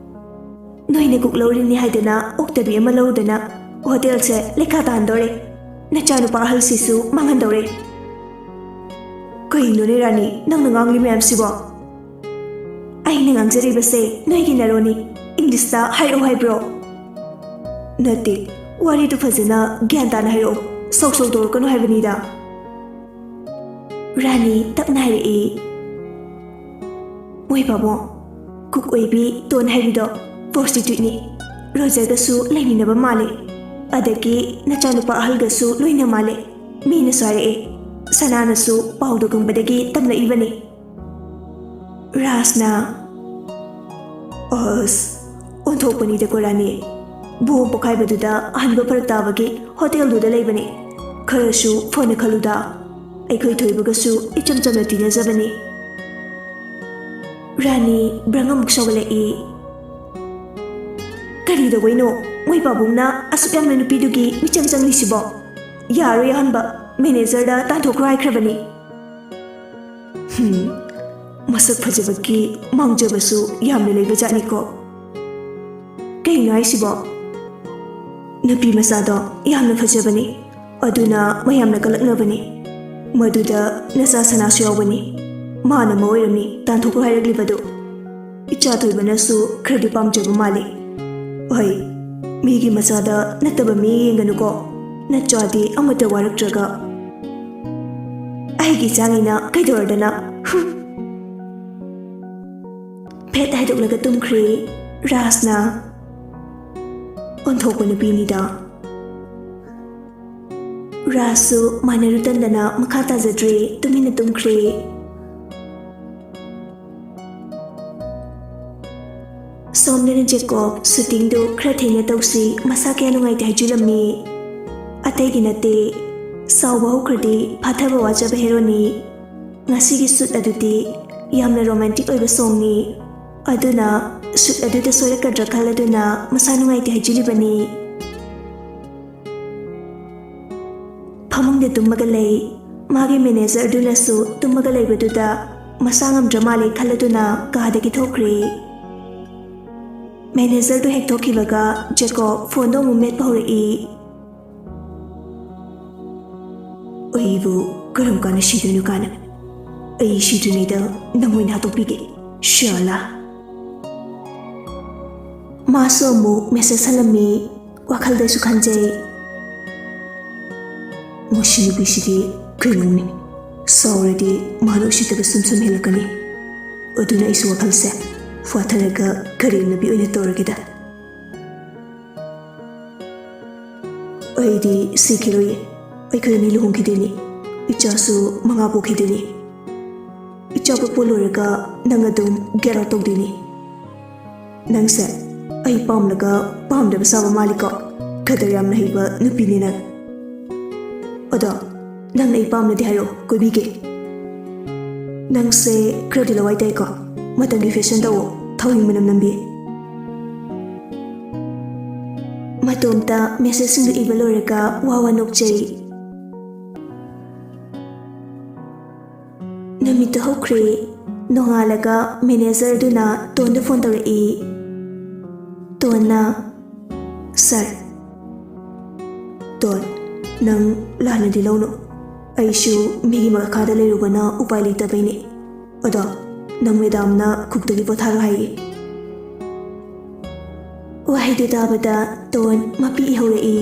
ꯅꯣꯏꯅ ꯀꯨꯛ ꯂꯧꯔꯤꯅꯤ ꯍꯥꯏꯗꯅ ꯑꯣꯛꯇꯕꯤ ꯑꯃ ꯂꯧꯔꯨꯗꯅ ꯍꯣꯇꯦꯜꯁꯦ ꯂꯩꯈꯥ ꯇꯥꯍꯟꯗꯧꯔꯦ꯫ ꯅꯆꯥꯅꯨꯄꯥ ꯑꯍꯜꯁꯤꯁꯨ ꯃꯥꯡꯍꯟꯗꯧꯔꯦ꯫ ꯀꯩꯅꯣꯅꯦ ꯔꯥꯅꯤ, ꯅꯪꯅ ꯉꯥꯡꯂꯤ ꯃꯌꯥꯝꯁꯤꯕꯣ? ꯑꯩꯅ ꯉꯥꯡꯖꯔꯤꯕꯁꯦ ꯅꯣꯏꯒꯤ ꯅꯔꯣꯟꯅꯤ꯫ ꯏꯪꯂꯤꯁꯇ ꯍꯥꯏꯔꯛꯑꯣ ꯍꯥꯏꯕ꯭ꯔꯣ?" "ꯅꯠꯇꯦ, ꯋꯥꯔꯤꯗꯨ ꯐꯖꯅ ꯒ꯭ꯌꯥꯟ ꯇꯥꯅ ꯍꯥꯏꯔꯛꯑꯣ꯫ ꯁꯧ ꯁꯧ ꯇꯧꯔꯛꯀꯅꯨ ꯍꯥꯏꯕꯅꯤꯗ꯫" ꯔꯥꯅꯤ ꯇꯞꯅ ꯍꯥꯏꯔꯛꯏ, "ꯃꯣꯏ ꯄꯥꯕꯨꯡ, ꯀꯨꯛ ꯑꯣꯏꯕꯤ ꯇꯣꯟ ꯍꯥꯏꯕꯤꯗꯣ ꯄ꯭ꯔꯣꯁꯇꯤꯇ꯭ꯌꯨꯠꯅꯤ꯫ ꯔꯣꯖꯔꯒꯁꯨ ꯂꯩꯃꯤꯟꯅꯕ ꯃꯥꯜꯂꯦ꯫ ꯑꯗꯒꯤ ꯅꯆꯥꯅꯨꯄꯥ ꯑꯍꯜꯒꯁꯨ ꯂꯣꯏꯅ ꯃꯥꯜꯂꯦ꯫ ꯃꯤꯅꯁꯨ ꯍꯥꯏꯔꯛꯑꯦ꯫ ꯁꯅꯥꯅꯁꯨ ꯄꯥꯎꯗꯣ ꯈꯪꯕꯗꯒꯤ ꯇꯝꯂꯛꯏꯕꯅꯤ꯫" ꯔꯥꯖꯅ, "ꯑꯁ, ꯑꯣꯟꯊꯣꯛꯄꯅꯤꯗꯀꯣ ꯔꯥꯅꯤ꯫ ꯕꯣꯝ ꯄꯣꯈꯥꯏꯕꯗꯨꯗ ꯍꯟꯕ ꯐꯔꯛ ꯇꯥꯕꯒꯤ ꯍꯣꯇꯦꯜꯗꯨꯗ ꯂꯩꯕꯅꯤ꯫ ꯈꯔꯁꯨ ꯐꯅ ꯈꯜꯂꯨꯗ꯫ ꯑꯩꯈꯣꯏ ꯊꯣꯏꯕꯒꯁꯨ ꯏꯆꯝ ꯆꯝꯅ ꯇꯤꯟꯅꯖꯕꯅꯤ꯫" ꯔꯥꯅꯤ ꯕ꯭ꯔꯪ ꯑꯃꯨꯛ ꯁꯧꯒꯠꯂꯛꯏ꯫ "ꯀꯔꯤ ꯇꯧꯕꯩꯅꯣ ꯃꯣꯏ ꯄꯥꯕꯨꯡꯅ ꯑꯁꯨꯛ ꯌꯥꯝꯅ ꯅꯨꯄꯤꯗꯨꯒꯤ ꯃꯤꯆꯪ ꯆꯪꯂꯤꯁꯤꯕꯣ? ꯌꯥꯔꯣꯏ ꯑꯍꯟꯕ, ꯃꯦꯅꯦꯖꯔꯗ ꯇꯥꯟꯊꯣꯛꯈ꯭ꯔꯣ ꯍꯥꯏꯈ꯭ꯔꯕꯅꯤ꯫" "ꯍꯝ, ꯃꯁꯛ ꯐꯖꯕꯒꯤ ꯃꯥꯡꯖꯕꯁꯨ ꯌꯥꯝꯅ ꯂꯩꯕꯖꯥꯠꯅꯤꯀꯣ꯫ ꯀꯩꯅꯣ ꯍꯥꯏꯁꯤꯕꯣ? ꯅꯨꯄꯤ ꯃꯆꯥꯗꯣ ꯌꯥꯝꯅ ꯐꯖꯕꯅꯤ, ꯑꯗꯨꯅ ꯃꯌꯥꯝꯅ ꯀꯂꯛꯅꯕꯅꯤ꯫ ꯃꯗꯨꯗ ꯅꯆꯥ ꯁꯅꯥꯁꯨ ꯌꯥꯎꯕꯅꯤ꯫ ꯃꯥꯅ ꯑꯃ ꯑꯣꯏꯔꯝꯅꯤ ꯇꯥꯟꯊꯣꯛꯈ꯭ꯔꯣ ꯍꯥꯏꯔꯛꯂꯤꯕꯗꯨ꯫" ꯏꯆꯥ ꯊꯣꯏꯕꯅꯁꯨ ꯈꯔꯗꯤ ꯄꯥꯝꯖꯕ ꯃꯥꯜꯂꯤ꯫ ꯍꯣꯏ, ꯃꯤꯒꯤ ꯃꯆꯥꯗ ꯅꯠꯇꯕ ꯃꯤ ꯌꯦꯡꯒꯅꯨꯀꯣ꯫ ꯅꯆꯥꯗꯤ ꯑꯃꯠꯇ ꯋꯥꯔꯛꯇ꯭ꯔꯒ꯫ ꯑꯩꯒꯤ ꯏꯆꯥꯉꯩꯅ ꯀꯩꯗꯧꯔꯗꯅ? ꯍꯨꯝ꯫ ꯐꯦꯠ ꯍꯥꯏꯗꯣꯛꯂꯒ ꯇꯨꯝꯈ꯭ꯔꯦ ꯔꯥꯖꯅ꯫ ꯑꯣꯟꯊꯣꯛꯄ ꯅꯨꯄꯤꯅꯤꯗ꯫ ꯔꯥꯖꯁꯨ ꯃꯥꯟꯅꯔꯨ ꯇꯟꯗꯅ ꯃꯈꯥ ꯇꯥꯖꯗ꯭ꯔꯦ, ꯇꯨꯃꯤꯟꯅ ꯇꯨꯝꯈ꯭ꯔꯦ꯫ ꯁꯣꯝꯗꯅ ꯖꯦꯀꯣꯕ ꯁꯨꯇꯤꯡꯗꯨ ꯈꯔ ꯊꯦꯡꯅ ꯇꯧꯁꯤ, ꯃꯁꯥ ꯀꯌꯥ ꯅꯨꯡꯉꯥꯏꯇꯦ ꯍꯥꯏꯖꯤꯜꯂꯝꯃꯤ꯫ ꯑꯇꯩꯒꯤ ꯅꯠꯇꯦ, ꯁꯥꯎꯕ ꯍꯧꯈ꯭ꯔꯗꯤ ꯐꯥꯊꯕ ꯋꯥꯖꯕ ꯍꯦꯔꯣꯅꯤ꯫ ꯉꯁꯤꯒꯤ ꯁꯨꯠ ꯑꯗꯨꯗꯤ ꯌꯥꯝꯅ ꯔꯣꯃꯥꯟꯇꯤꯛ ꯑꯣꯏꯕ ꯁꯣꯡꯅꯤ꯫ ꯑꯗꯨꯅ ꯁꯨꯠ ꯑꯗꯨꯗ ꯁꯣꯏꯔꯛꯀꯗ꯭ꯔꯥ ꯈꯜꯂꯗꯨꯅ ꯃꯁꯥ ꯅꯨꯡꯉꯥꯏꯇꯦ ꯍꯥꯏꯖꯤꯜꯂꯤꯕꯅꯤ꯫ ꯐꯃꯨꯡꯗ ꯇꯨꯝꯃꯒ ꯂꯩ꯫ ꯃꯥꯒꯤ ꯃꯦꯅꯦꯖꯔꯗꯨꯅꯁꯨ ꯇꯨꯝꯃꯒ ꯂꯩꯕꯗꯨꯗ ꯃꯁꯥ ꯉꯝꯗ꯭ꯔ ꯃꯥꯜꯂꯦ ꯈꯜꯂꯗꯨꯅ ꯀꯥꯗꯒꯤ ꯊꯣꯛꯈ꯭ꯔꯦ꯫ ꯃꯦꯅꯦꯖꯔꯗꯨ ꯍꯦꯛ ꯊꯣꯛꯈꯤꯕꯒ ꯖꯦꯀꯣꯕ ꯐꯣꯟꯗꯣ ꯑꯃꯨꯛ ꯃꯦꯠꯄ ꯍꯧꯔꯛꯏ꯫ "ꯑꯩꯕꯨ ꯀꯔꯝ ꯀꯥꯟꯗ ꯁꯤꯗꯣꯏꯅꯣ ꯀꯥꯏꯅ? ꯑꯩ ꯁꯤꯗ꯭ꯔꯤꯉꯩꯗ ꯅꯪ ꯑꯣꯏꯅ ꯍꯥꯠꯇꯣꯛꯄꯤꯒꯦ, ꯁꯤꯌꯥꯂꯥ!" ꯃꯥꯁꯨ ꯑꯃꯨꯛ ꯃꯦꯁꯦꯖ ꯍꯜꯂꯝꯃꯤ꯫ ꯋꯥꯈꯜꯗꯁꯨ ꯈꯟꯖꯩ, "ꯃꯁꯤ ꯅꯨꯄꯤꯁꯤꯗꯤ ꯀꯩꯅꯣꯝꯅꯤ꯫ ꯁꯥꯎꯔꯗꯤ ꯃꯥꯅ ꯎꯁꯤꯠꯇꯕ ꯁꯨꯝ ꯁꯨꯝ ꯍꯦꯜꯂꯛꯀꯅꯤ꯫ ꯑꯗꯨꯅ ꯑꯩꯁꯨ ꯋꯥꯈꯜꯁꯦ ꯐꯥꯊꯔꯒ ꯀꯔꯦꯝꯅꯕꯤ ꯑꯣꯏꯅ ꯇꯧꯔꯒꯦꯗ꯫ ꯑꯩꯗꯤ ꯁꯤꯈꯤꯔꯣꯏꯌꯦ꯫ ꯑꯩꯈꯣꯏ ꯑꯅꯤ ꯂꯨꯍꯣꯡꯈꯤꯗꯣꯏꯅꯤ꯫ ꯏꯆꯥꯁꯨ ꯃꯉꯥ ꯄꯣꯛꯈꯤꯗꯣꯏꯅꯤ꯫ ꯏꯆꯥ ꯄꯣꯛꯄ ꯂꯣꯏꯔꯒ ꯅꯪ ꯑꯗꯨꯝ ꯒꯦꯠ ꯑꯥꯎꯠ ꯇꯧꯗꯣꯏꯅꯤ꯫ ꯅꯪꯁꯦ ꯑꯩ ꯄꯥꯝꯂꯒ ꯄꯥꯝꯗꯕ ꯁꯥꯕ ꯃꯥꯜꯂꯤꯀꯣ꯫ ꯈꯗꯔ ꯌꯥꯝꯅ ꯍꯩꯕ ꯅꯨꯄꯤꯅꯤ ꯅꯪ꯫ ꯑꯗꯣ ꯅꯪꯅ ꯑꯩ ꯄꯥꯝꯂꯗꯤ ꯍꯥꯏꯔꯛꯑꯣ, ꯀꯣꯏꯕꯤꯒꯦ꯫ ꯅꯪꯁꯦ ꯈꯔꯗꯤ ꯂꯋꯥꯏ ꯇꯥꯏꯀꯣ꯫ ꯃꯇꯝꯒꯤ ꯐꯦꯁꯟ ꯇꯧꯑꯣ, ꯊꯥꯎꯍꯤꯡ ꯃꯅꯝ ꯅꯝꯕꯤ꯫" ꯃꯇꯣꯝꯇ ꯃꯦꯁꯦꯖꯁꯤꯡꯗꯨ ꯏꯕ ꯂꯣꯏꯔꯒ ꯋꯥ ꯋꯥ ꯅꯣꯛꯆꯩ꯫ ꯅꯨꯃꯤꯠꯇꯨ ꯍꯧꯈ꯭ꯔꯦ꯫ ꯅꯣꯡꯉꯥꯜꯂꯒ ꯃꯦꯅꯦꯖꯔꯗꯨꯅ ꯇꯣꯟꯗ ꯐꯣꯟ ꯇꯧꯔꯛꯏ꯫ ꯇꯣꯟꯅ, "ꯁꯥꯔ꯫" "ꯇꯣꯟ, ꯅꯪ ꯂꯥꯟꯅꯗꯤ ꯂꯧꯅꯨ꯫ ꯑꯩꯁꯨ ꯃꯤꯒꯤ ꯃꯈꯥꯗ ꯂꯩꯔꯨꯕꯅ ꯎꯄꯥꯏ ꯂꯩꯇꯕꯩꯅꯦ꯫ ꯑꯗꯣ ꯅꯪ ꯃꯦꯗꯥꯝꯅ ꯀꯨꯛꯇꯒꯤ ꯄꯣꯊꯥꯔꯣ ꯍꯥꯏꯌꯦ꯫" ꯋꯥꯍꯩꯗꯨ ꯇꯥꯕꯗ ꯇꯣꯟ ꯃꯄꯤ ꯏꯍꯧꯔꯛꯏ꯫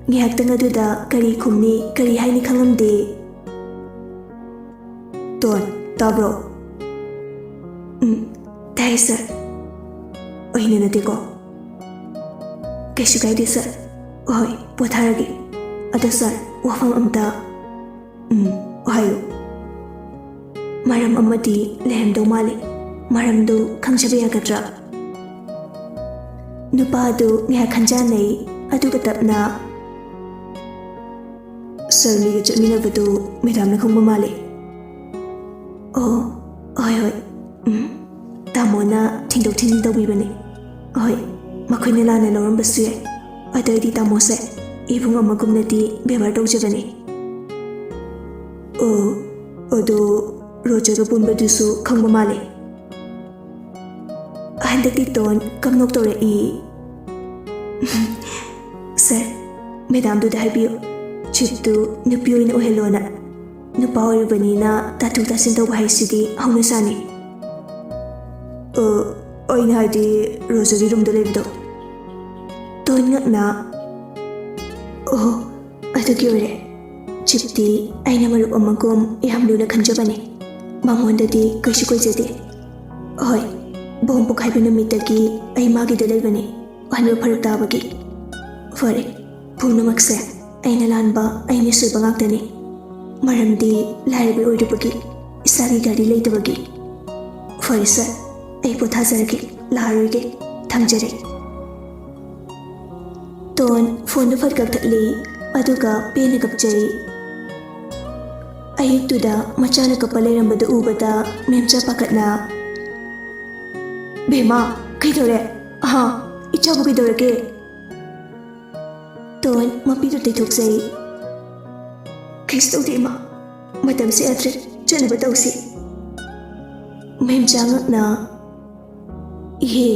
ꯉꯥꯏꯍꯥꯛꯇꯪ ꯑꯗꯨꯗ ꯀꯔꯤ ꯈꯨꯝꯅꯤ, ꯀꯔꯤ ꯍꯥꯏꯅꯤ ꯈꯪꯂꯝꯗꯦ꯫ "ꯇꯣꯟ, ꯇꯥꯕ꯭ꯔꯣ?" "ꯎꯝ, ꯇꯥꯏ ꯁꯥꯔ꯫" "ꯑꯩꯅ ꯅꯠꯇꯦꯀꯣ?" "ꯀꯩꯁꯨ ꯀꯥꯏꯗꯦ ꯁꯥꯔ꯫ ꯍꯣꯏ, ꯄꯣꯊꯥꯔꯒꯦ꯫ ꯑꯗꯣ ꯁꯥꯔ, ꯋꯥꯐꯝ ꯑꯝꯇ꯫" "ꯎꯝ, ꯍꯥꯏꯌꯨ꯫" "ꯃꯔꯝ ꯑꯃꯗꯤ ꯂꯩꯔꯝꯗꯧ ꯃꯥꯜꯂꯤ꯫ ꯃꯔꯝꯗꯨ ꯈꯪꯖꯕ ꯌꯥꯒꯗ꯭ꯔꯥ?" ꯅꯨꯄꯥꯗꯨ ꯉꯥꯏꯍꯥꯛ ꯈꯟꯖꯥꯟꯅꯩ, ꯑꯗꯨꯒ ꯇꯞꯅ, "ꯁꯥꯔ, ꯃꯤꯒ ꯆꯠꯃꯤꯟꯅꯕꯗꯨ ꯃꯦꯗꯥꯝꯅ ꯈꯪꯕ ꯃꯥꯜꯂꯤ꯫" "ꯑꯣ, ꯍꯣꯏ, ꯍꯣꯏ꯫ ꯎꯝ, ꯇꯥꯃꯣꯅ ꯊꯤꯟꯗꯣꯛ ꯊꯤꯟꯖꯤꯟ ꯇꯧꯕꯤꯕꯅꯤ꯫ ꯍꯣꯏ, ꯃꯈꯣꯏꯅ ꯂꯥꯟꯅ ꯂꯧꯔꯝꯕꯁꯨ ꯌꯥꯏ꯫ ꯑꯗꯨ ꯑꯩꯗꯤ ꯇꯥꯃꯣꯁꯦ ꯏꯕꯨꯡ ꯑꯃꯒꯨꯝꯅꯗꯤ ꯕꯦꯕꯥꯔ ꯇꯧꯖꯕꯅꯤ꯫" ꯑꯣ, ꯑꯗꯣ ꯔꯣꯖꯔꯒ ꯄꯨꯟꯕꯗꯨꯁꯨ ꯈꯪꯕ ꯃꯥꯜꯂꯦ꯫ ꯍꯟꯗꯛꯇꯤ ꯇꯣꯟ ꯀꯝꯅꯣꯛ ꯇꯧꯔꯛꯏ꯫ ꯁꯥꯔ, ꯃꯦꯗꯥꯝꯗꯨꯗ ꯍꯥꯏꯕꯤꯌꯨ, ꯆꯤꯞꯇꯨ ꯅꯨꯄꯤ ꯑꯣꯏꯅ ꯑꯣꯏꯍꯜꯂꯣꯅ꯫ ꯅꯨꯄꯥ ꯑꯣꯏꯔꯨꯕꯅꯤꯅ ꯇꯥꯊꯣꯛ ꯇꯥꯁꯤꯟ ꯇꯧꯕ ꯍꯥꯏꯁꯤꯗꯤ ꯍꯧꯅꯁꯥꯅꯤ꯫ ꯑ, ꯑꯩꯅ ꯍꯥꯏꯗꯤ ꯔꯣꯖꯔꯤ ꯔꯨꯝꯗ ꯂꯩꯕꯗꯣ꯫ ꯇꯣꯟ ꯉꯛꯅ, "ꯑꯣ, ꯑꯗꯨꯒꯤ ꯑꯣꯏꯔꯦ꯫ ꯆꯤꯞꯇꯤ ꯑꯩꯅ ꯃꯔꯨꯞ ꯑꯃꯒꯨꯝ ꯌꯥꯝ ꯂꯨꯅ ꯈꯟꯖꯕꯅꯤ꯫ ꯃꯉꯣꯟꯗꯗꯤ ꯀꯩꯁꯨ ꯀꯣꯏꯖꯗꯦ꯫ ꯍꯣꯏ, ꯕꯣꯝ ꯄꯣꯈꯥꯏꯕ ꯅꯨꯃꯤꯠꯇꯒꯤ ꯑꯩ ꯃꯥꯒꯤꯗ ꯂꯩꯕꯅꯤ꯫ ꯍꯟꯕ ꯐꯔꯛ ꯇꯥꯕꯒꯤ꯫ ꯐꯔꯦ, ꯄꯨꯝꯅꯃꯛꯁꯦ ꯑꯩꯅ ꯂꯥꯟꯕ, ꯑꯩꯅ ꯁꯣꯏꯕ ꯉꯥꯛꯇꯅꯤ꯫ ꯃꯔꯝꯗꯤ ꯂꯥꯏꯔꯕ ꯑꯣꯏꯔꯨꯕꯒꯤ, ꯏꯁꯥꯒꯤ ꯒꯥꯔꯤ ꯂꯩꯇꯕꯒꯤ꯫ ꯐꯔꯦ ꯁꯥꯔ, ꯑꯩ ꯄꯣꯊꯥꯖꯔꯒꯦ, ꯂꯥꯛꯑꯔꯣꯏꯒꯦ꯫ ꯊꯝꯖꯔꯦ꯫" ꯇꯣꯟ ꯐꯣꯟꯗꯨ ꯐꯠ ꯀꯛꯊꯠꯂꯤ, ꯑꯗꯨꯒ ꯄꯦꯟꯅ ꯀꯞꯆꯩ꯫ ꯑꯌꯨꯛꯇꯨꯗ ꯃꯆꯥꯅ ꯀꯞꯄ ꯂꯩꯔꯝꯕꯗꯨ ꯎꯕꯗ ꯃꯦꯝꯆꯥ ꯄꯥꯈꯠꯅ, "ꯕꯦꯝꯃ, ꯀꯩꯗꯧꯔꯦ? ꯑꯍꯥ, ꯏꯆꯥꯕꯨ ꯀꯩꯗꯧꯔꯒꯦ?" ꯇꯣꯟ ꯃꯄꯤꯗꯨ ꯇꯩꯊꯣꯛꯆꯩ꯫ "ꯀꯩꯁꯨ ꯇꯧꯗꯦ ꯏꯃꯥ, ꯃꯇꯝꯁꯦ ꯌꯥꯗ꯭ꯔꯦ, ꯆꯠꯅꯕ ꯇꯧꯁꯤ꯫" ꯃꯦꯝꯆꯥ ꯉꯛꯅ, "ꯏꯍꯦ,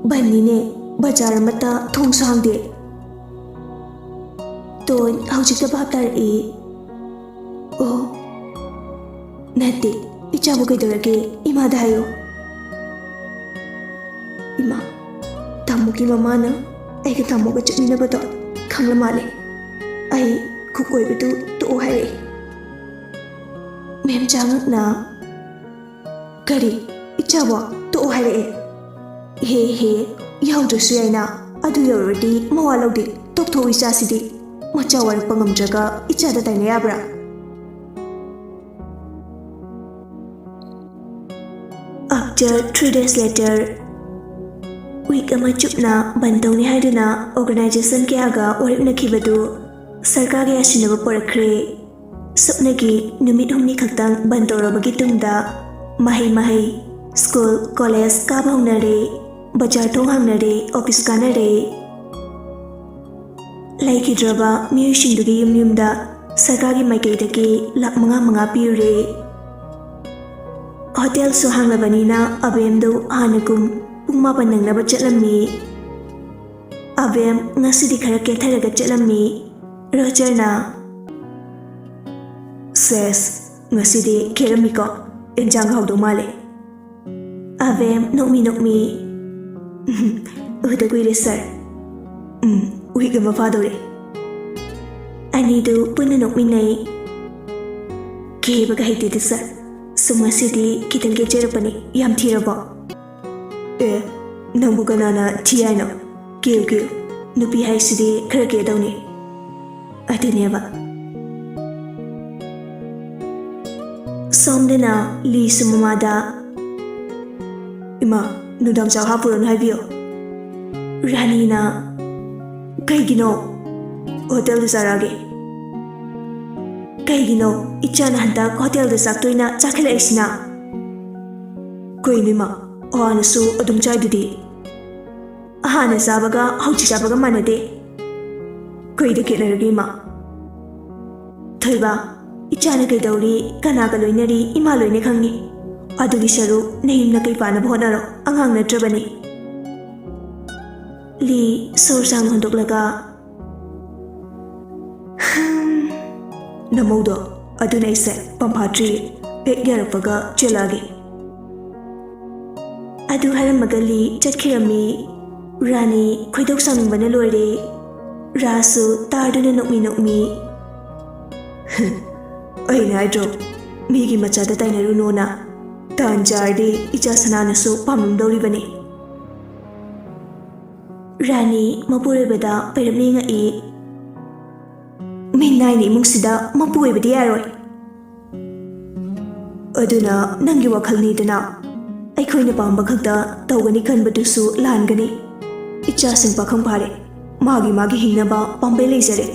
ꯕꯟꯅꯤꯅꯦ, ꯕꯖꯥꯔ ꯑꯃꯠꯇ ꯊꯣꯡꯁꯨ ꯍꯥꯡꯗꯦ꯫" ꯇꯣꯟ ꯍꯧꯖꯤꯛꯇ ꯚꯥꯞ ꯇꯥꯔꯛꯏ꯫ "ꯑꯣ, ꯅꯠꯇꯦ, ꯏꯆꯥꯕꯨ ꯀꯩꯗꯧꯔꯒꯦ? ꯏꯃꯥꯗ ꯍꯥꯏꯌꯣ꯫" "ꯏꯃꯥ, ꯇꯥꯃꯣꯒꯤ ꯃꯃꯥꯅ ꯑꯩꯒ ꯇꯥꯃꯣꯒ ꯆꯠꯃꯤꯟꯅꯕꯗꯣ ꯈꯪꯂ ꯃꯥꯜꯂꯦ꯫ ꯑꯩ ꯀꯨꯛ ꯑꯣꯏꯕꯗꯨ ꯇꯣꯛꯑꯣ ꯍꯥꯏꯔꯛꯑꯦ꯫" ꯃꯦꯝꯆꯥ ꯉꯛꯅ, "ꯀꯔꯤ? ꯏꯆꯥꯕꯣ ꯇꯣꯛꯑꯣ ꯍꯥꯏꯔꯛꯑꯦ?" "ꯍꯦ ꯍꯦ, ꯌꯥꯎꯗ꯭ꯔꯁꯨ ꯌꯥꯏꯅ, ꯑꯗꯨ ꯌꯧꯔꯗꯤ ꯃꯋꯥ ꯂꯧꯗꯦ, ꯇꯣꯛꯊꯣꯛꯎ ꯏꯆꯥꯁꯤꯗꯤ꯫ ꯃꯆꯥ ꯋꯥꯔꯛꯄ ꯉꯝꯗ꯭ꯔꯒ ꯏꯆꯥꯗ ꯇꯥꯏꯅ ꯌꯥꯕ꯭ꯔꯥ?" After three days later, week ꯑꯃ ꯆꯨꯞꯅ ꯕꯟ ꯇꯧꯅꯤ ꯍꯥꯏꯗꯨꯅ ꯑꯣꯔꯒꯅꯥꯏꯖꯦꯁꯟ ꯀꯌꯥꯒ ꯋꯥꯔꯦꯞꯅꯈꯤꯕꯗꯨ ꯁꯔꯀꯥꯔꯒꯤ ꯌꯥꯁꯤꯟꯅꯕ ꯄꯨꯔꯛꯈ꯭ꯔꯦ꯫ ꯁꯨꯞꯅꯒꯤ ꯅꯨꯃꯤꯠ ꯍꯨꯝꯅꯤ ꯈꯛꯇꯪ ꯕꯟ ꯇꯧꯔꯕꯒꯤ ꯇꯨꯡꯗ ꯃꯍꯩ ꯃꯍꯩ, ꯁ꯭ꯀꯨꯜ, ꯀꯣꯂꯦꯖ ꯀꯥꯕ ꯍꯧꯅꯔꯦ, ꯕꯖꯥꯔ ꯊꯣꯡ ꯍꯥꯡꯅꯔꯦ, ꯑꯣꯐꯤꯁ ꯀꯥꯅꯔꯦ꯫ ꯂꯩꯈꯤꯗ꯭ꯔꯕ ꯃꯤꯑꯣꯏꯁꯤꯡꯗꯨꯒꯤ ꯌꯨꯝ ꯌꯨꯝꯗ ꯁꯔꯀꯥꯔꯒꯤ ꯃꯥꯏꯀꯩꯗꯒꯤ ꯂꯥꯛ ꯃꯉꯥ ꯃꯉꯥ ꯄꯤꯔꯨꯔꯦ꯫ ꯍꯣꯇꯦꯜꯁꯨ ꯍꯥꯡꯂꯕꯅꯤꯅ ꯑꯕꯦꯝꯗꯨ ꯍꯥꯟꯅꯒꯨꯝ ꯄꯨꯡ ꯃꯥꯄꯟ ꯅꯪꯅꯕ ꯆꯠꯂꯝꯃꯤ꯫ ꯑꯕꯦꯝ ꯉꯁꯤꯗꯤ ꯈꯔ ꯀꯦꯊꯔꯒ ꯆꯠꯂꯝꯃꯤ꯫ ꯔꯣꯖꯔꯅ, "ꯁꯦꯁ, ꯉꯁꯤꯗꯤ ꯈꯦꯔꯝꯃꯤꯀꯣ, ꯏꯟꯖꯥꯡ ꯍꯥꯎꯗꯧ ꯃꯥꯜꯂꯦ꯫" ꯑꯕꯦꯝ ꯅꯣꯛꯃꯤ ꯅꯣꯛꯃꯤ, "ꯎꯗ ꯀꯨꯏꯔꯦ ꯁꯥꯔ꯫ ꯎꯝ, ꯋꯤꯛ ꯑꯃ ꯐꯥꯗꯧꯔꯦ꯫" ꯑꯅꯤꯗꯨ ꯄꯨꯟꯅ ꯅꯣꯛꯃꯤꯟꯅꯩ꯫ "ꯀꯦꯕꯒ ꯍꯩꯇꯦꯗ ꯁꯥꯔ, ꯁꯨꯝ ꯉꯁꯤꯗꯤ ꯈꯤꯇꯪ ꯀꯦꯖꯔꯛꯄꯅꯤ꯫ ꯌꯥꯝ ꯊꯤꯔꯕꯣ?" "ꯑꯦ, ꯅꯪꯕꯨ ꯀꯅꯥꯅ ꯊꯤ ꯍꯥꯏꯅꯣ? ꯀꯦꯌꯨ ꯀꯦꯌꯨ, ꯅꯨꯄꯤ ꯍꯥꯏꯁꯤꯗꯤ ꯈꯔ ꯀꯦꯗꯧꯅꯤ꯫" ꯑꯗꯨꯅꯦꯕ꯫ ꯁꯣꯝꯗꯅ ꯂꯤꯁꯨ ꯃꯃꯥꯗ, "ꯏꯃꯥ, ꯅꯨꯡꯗꯥꯡ ꯆꯥꯛ ꯍꯥꯞꯄꯨꯔꯅꯨ ꯍꯥꯏꯕꯤꯌꯣ꯫" ꯔꯥꯅꯤꯅ, "ꯀꯩꯒꯤꯅꯣ? ꯍꯣꯇꯦꯜꯗ ꯆꯥꯔꯛꯑꯒꯦ꯫" "ꯀꯩꯒꯤꯅꯣ ꯏꯆꯥꯅ ꯍꯟꯗꯛ ꯍꯣꯇꯦꯜꯗ ꯆꯥꯛ ꯇꯣꯏꯅ ꯆꯥꯈꯠꯂꯛꯏꯁꯤꯅ?" "ꯀꯩꯅꯣ ꯏꯃꯥ, ꯍꯥꯟꯅꯁꯨ ꯑꯗꯨꯝ ꯆꯥꯏꯗꯨꯗꯤ꯫" "ꯍꯥꯟꯅ ꯆꯥꯕꯒ ꯍꯧꯖꯤꯛ ꯆꯥꯕꯒ ꯃꯥꯟꯅꯗꯦ꯫" "ꯀꯩꯗ ꯈꯦꯠꯅꯔꯒꯦ ꯏꯃꯥ?" "ꯊꯣꯏꯕ, ꯏꯆꯥꯅ ꯀꯩꯗꯧꯔꯤ, ꯀꯅꯥꯒ ꯂꯣꯏꯅꯔꯤ, ꯏꯃꯥ ꯂꯣꯏꯅ ꯈꯪꯉꯤ꯫ ꯑꯗꯨꯒꯤ ꯁꯔꯨꯛ ꯅꯌꯨꯝ ꯅꯀꯩ ꯄꯥꯟꯅꯕ ꯍꯣꯠꯅꯔꯣ, ꯑꯉꯥꯡ ꯅꯠꯇ꯭ꯔꯕꯅꯤ꯫" ꯂꯤ ꯁꯣꯔ ꯁꯥꯡꯅ ꯍꯣꯟꯗꯣꯛꯂꯒ, "ꯍꯝ, ꯅꯃꯧꯗꯣ, ꯑꯗꯨꯅ ꯑꯩꯁꯦ ꯄꯝꯐꯥꯠꯇ꯭ꯔꯤ, ꯍꯦꯛ ꯌꯥꯔꯛꯄꯒ ꯆꯦꯜꯂꯛꯑꯒꯦ꯫" ꯑꯗꯨ ꯍꯥꯏꯔꯝꯃꯒ ꯂꯤ ꯆꯠꯈꯤꯔꯝꯃꯤ꯫ ꯔꯥꯅꯤ ꯈꯣꯏꯗꯧ ꯁꯥꯎꯅꯤꯡꯕꯅ ꯂꯣꯏꯔꯦ꯫ ꯔꯥꯁꯨ ꯇꯥꯗꯨꯅ ꯅꯣꯛꯃꯤ ꯅꯣꯛꯃꯤ, "ꯑꯩꯅ ꯍꯥꯏꯗ꯭ꯔꯣ, ꯃꯤꯒꯤ ꯃꯆꯥꯗ ꯇꯥꯏꯅꯔꯨꯅꯣꯅ꯫ ꯇꯥꯟ ꯆꯥꯔꯗꯤ ꯏꯆꯥ ꯁꯅꯥꯅꯁꯨ ꯄꯥꯝꯂꯝꯗꯧꯔꯤꯕꯅꯤ꯫" ꯔꯥꯅꯤ ꯃꯄꯨꯔꯣꯏꯕꯗ ꯄꯩꯔꯞ ꯌꯦꯡꯉꯛꯏ꯫ "ꯃꯤꯅꯥꯏꯅ ꯏꯃꯨꯡꯁꯤꯗ ꯃꯄꯨ ꯑꯣꯏꯕꯗꯤ ꯌꯥꯔꯣꯏ꯫" "ꯑꯗꯨꯅ ꯅꯪꯒꯤ ꯋꯥꯈꯜꯅꯤꯗꯅ꯫ ꯑꯩꯈꯣꯏꯅ ꯄꯥꯝꯕ ꯈꯛꯇ ꯇꯧꯒꯅꯤ ꯈꯟꯕꯗꯨꯁꯨ ꯂꯥꯟꯒꯅꯤ꯫ ꯏꯆꯥꯁꯤꯡ ꯄꯥꯈꯪ ꯐꯥꯔꯦ꯫ ꯃꯥꯒꯤ ꯃꯥꯒꯤ ꯍꯤꯡꯅꯕ ꯄꯥꯝꯕꯩ ꯂꯩꯖꯔꯦ꯫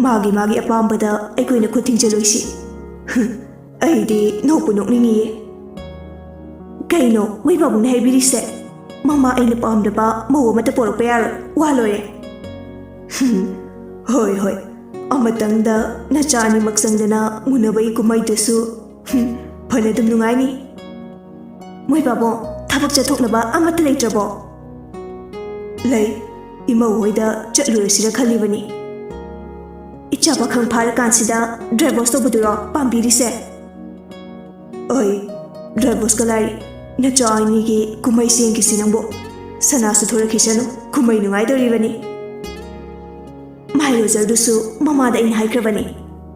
ꯃꯥꯒꯤ ꯃꯥꯒꯤ ꯑꯄꯥꯝꯕꯗ ꯑꯩꯈꯣꯏꯅ ꯈꯨꯠ ꯊꯤꯡꯖꯤꯜꯂꯣꯏꯁꯤ꯫" ꯑꯩꯗꯤ ꯅꯣꯛꯄꯨ ꯅꯣꯛꯅꯤꯡꯉꯤꯌꯦ꯫ "ꯀꯩꯅꯣ ꯃꯣꯏ ꯄꯥꯕꯨꯡꯅ ꯍꯥꯏꯕꯤꯔꯤꯁꯦ? ꯃꯃꯥ ꯑꯩꯅ ꯄꯥꯝꯗꯕ ꯃꯧ ꯑꯃꯠꯇ ꯄꯣꯔꯛꯄ ꯌꯥꯔꯣꯏ, ꯋꯥ ꯂꯣꯏꯔꯦ꯫" "ꯍꯣꯏ, ꯍꯣꯏ, ꯑꯃꯇꯪꯗ ꯅꯆꯥ ꯑꯅꯤꯃꯛ ꯆꯪꯗꯅ ꯃꯨꯟꯅꯕꯒꯤ ꯀꯨꯝꯍꯩꯗꯨꯁꯨ, ꯍꯨꯝ, ꯐꯅ ꯑꯗꯨꯝ ꯅꯨꯡꯉꯥꯏꯅꯤ꯫ ꯃꯣꯏ ꯄꯥꯕꯨꯡ, ꯊꯕꯛ ꯆꯠꯊꯣꯛꯅꯕ ꯑꯃꯠꯇ ꯂꯩꯇ꯭ꯔꯕꯣ? ꯂꯩ, ꯏꯃꯧ ꯍꯣꯏꯗ ꯆꯠꯂꯨꯔꯁꯤꯔ ꯈꯜꯂꯤꯕꯅꯤ꯫ ꯏꯆꯥ ꯄꯥꯈꯪ ꯐꯥꯔꯀꯥꯟꯁꯤꯗ ꯗ꯭ꯔꯥꯏꯚꯔꯁ ꯇꯧꯕꯗꯨꯔꯣ ꯄꯥꯝꯕꯤꯔꯤꯁꯦ? ꯑꯩ ꯗ꯭ꯔꯥꯏꯚꯔꯁꯀ ꯂꯥꯏꯔꯤ, ꯅꯆꯥ ꯑꯅꯤꯒꯤ ꯀꯨꯝꯍꯩ ꯆꯦꯟꯈꯤꯁꯤ ꯅꯪꯕꯨ꯫ ꯁꯅꯥꯁꯨ ꯊꯣꯔꯛꯈꯤꯁꯅꯨ, ꯀꯨꯝꯍꯩ ꯅꯨꯡꯉꯥꯏꯗꯧꯔꯤꯕꯅꯤ꯫ ꯃꯥꯏ ꯔꯣꯖꯔꯗꯨꯁꯨ ꯃꯃꯥꯗ ꯑꯩꯅ ꯍꯥꯏꯈ꯭ꯔꯕꯅꯤ,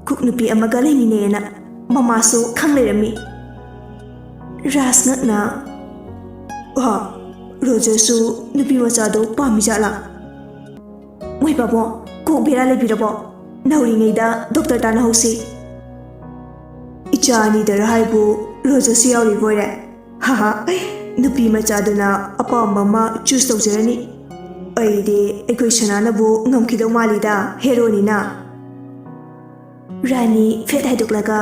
ꯀꯨꯛ ꯅꯨꯄꯤ ꯑꯃꯒ ꯂꯩꯃꯤꯟꯅꯩꯌꯦꯅ꯫ ꯃꯃꯥꯁꯨ ꯈꯪ ꯂꯩꯔꯝꯃꯤ꯫ ꯔꯥꯖ ꯉꯛꯅ, "ꯍꯥ, ꯔꯣꯖꯔꯁꯨ ꯅꯨꯄꯤ ꯃꯆꯥꯗꯣ ꯄꯥꯝꯃꯤ ꯖꯥꯠꯂꯥ?" ꯃꯣꯏ ꯄꯥꯕꯨꯡ, ꯀꯣꯛ ꯕꯦꯔꯥ ꯂꯩꯕꯤꯔꯕꯣ? ꯅꯧꯔꯤꯉꯩꯗ ꯗꯣꯛꯇꯔ ꯇꯥꯟꯅꯍꯧꯁꯤ꯫ ꯏꯆꯥ ꯑꯅꯤꯗꯔ ꯍꯥꯏꯕꯨ ꯔꯣꯖꯔꯁꯨ ꯌꯥꯎꯔꯤꯕꯣꯏꯔꯦ? ꯍꯥꯍꯥ, ꯅꯨꯄꯤ ꯃꯆꯥꯗꯨꯅ ꯑꯄꯥꯝꯕ ꯑꯃ ꯆꯨꯁ ꯇꯧꯖꯔꯅꯤ꯫ ꯑꯩꯗꯤ ꯑꯩꯈꯣꯏ ꯁꯅꯥꯅꯕꯨ ꯉꯝꯈꯤꯗꯧ ꯃꯥꯜꯂꯤꯗ, ꯍꯦꯔꯣꯅꯤꯅ꯫ ꯔꯥꯅꯤ ꯐꯦꯠ ꯍꯥꯏꯗꯣꯛꯂꯒ,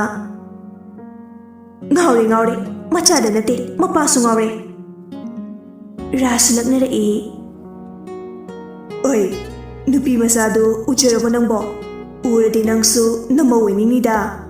"ꯉꯥꯎꯔꯦ, ꯉꯥꯎꯔꯦ, ꯃꯆꯥꯗ ꯅꯠꯇꯦ, ꯃꯄꯥꯁꯨ ꯉꯥꯎꯔꯦ꯫" ꯔꯥꯖꯁꯨ ꯂꯛꯅꯔꯛꯏ꯫ "ꯑꯣꯏ, ꯅꯨꯄꯤ ꯃꯆꯥꯗꯨ ꯎꯖꯔꯕꯣ ꯅꯪꯕꯣ? ꯎꯔꯗꯤ ꯅꯪꯁꯨ ꯅꯃꯧ ꯑꯣꯏꯅꯤꯡꯅꯤꯗ꯫